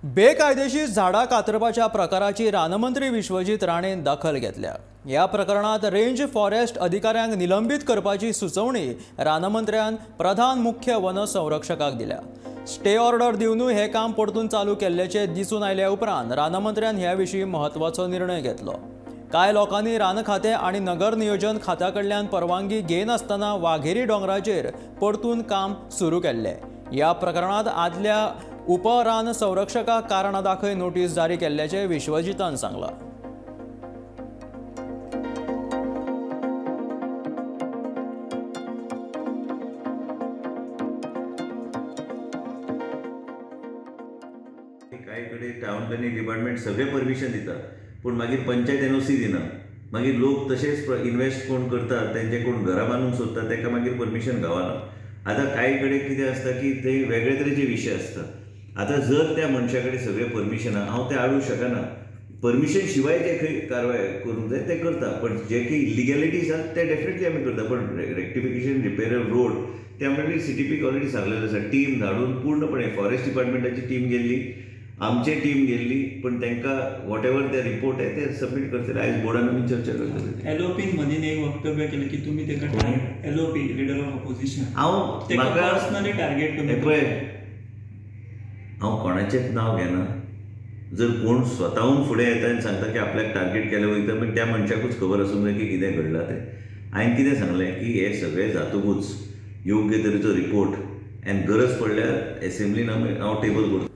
बेकायदेशीर झाडां कातरपाच्या प्रकाराची रानमंत्री विश्वजीत राणेन दखल घेतल्या. ह्या प्रकरणात रेंज फॉरेस्ट अधिकाऱ्यांक निलंबीत करपाची सुचोवणी रानमंत्र्यान प्रधान मुख्य वन संरक्षकाक दिल्या. स्टे ऑर्डर दिवनूय हे काम परतून चालू केल्ल्याचे दिसून आयल्या उपरांत रानमंत्र्यान ह्या विशीं म्हत्वाचो निर्णय घेतलो. कांय लोकांनी रान खातें आनी नगर नियोजन खात्या कडल्यान परवानगी घेनासतना वाघेरी दोंगराचेर परतून काम सुरू केल्लें. ह्या प्रकरणांत आदल्या उप रान संरक्षकाक कारणां दाखय नोटीस जारी केल्ल्याचें विश्वजीतान सांगलां. कांय कडेन टावन प्लॅनिंग डिपार्टमेंट सगळें परमिशन दिता, पूण मागीर पंचायत एनओसी दिना. मागीर लोक तशेंच इन्वेस्ट कोण करता, तेंचे कोण घरां बांदूंक सोदता ताका मागीर परमिशन गावना. आतां कांय कडेन कितें आसता की थंय वेगळे तरेचे विशय आसता. आतां जर त्या मनशा कडेन सगळें परमिशन आहा, हांव तें हाडूंक शकना. परमिशन शिवाय जे खंय कारवाय करूंक जाय तें करता, पण जे काही इलिगॅलिटीज आसात ते डेफिनेटली आमी करता. पण रेक्टिफिकेशन रिपेर ऑफ रोड ते आमी सीटीपीक ऑलरेडी सांगलेलें आसा. टीम धाडून पूर्णपणे फॉरेस्ट डिपार्टमेंटाची टीम गेल्ली, आमचे टीम गेल्ली, पण तांकां what ever ते रिपोर्ट आहे ते सबमीट करतले. आयज बोर्डान आमी चर्चा करतले. एलओपीन मदीं एक वक्तव्य केलें की तुमी ताका एलओपी लिडर ऑफ ऑपोजिशन हांव म्हाका पर्सनली टार्गेट तुमी पळय, हांव कोणाचेंच नांव घेना. जर कोण स्वताहून फुडें येता आनी सांगता की आपल्याक टार्गेट केलें वयता, पण त्या मनशाकूच खबर आसूंक जाय की कितें घडलां तें. हांवें कितें सांगलें की हें सगळें जातकूच योग्य तरेचो रिपोर्ट आनी गरज पडल्यार एसेंब्लीन आमी हांव टेबल करता.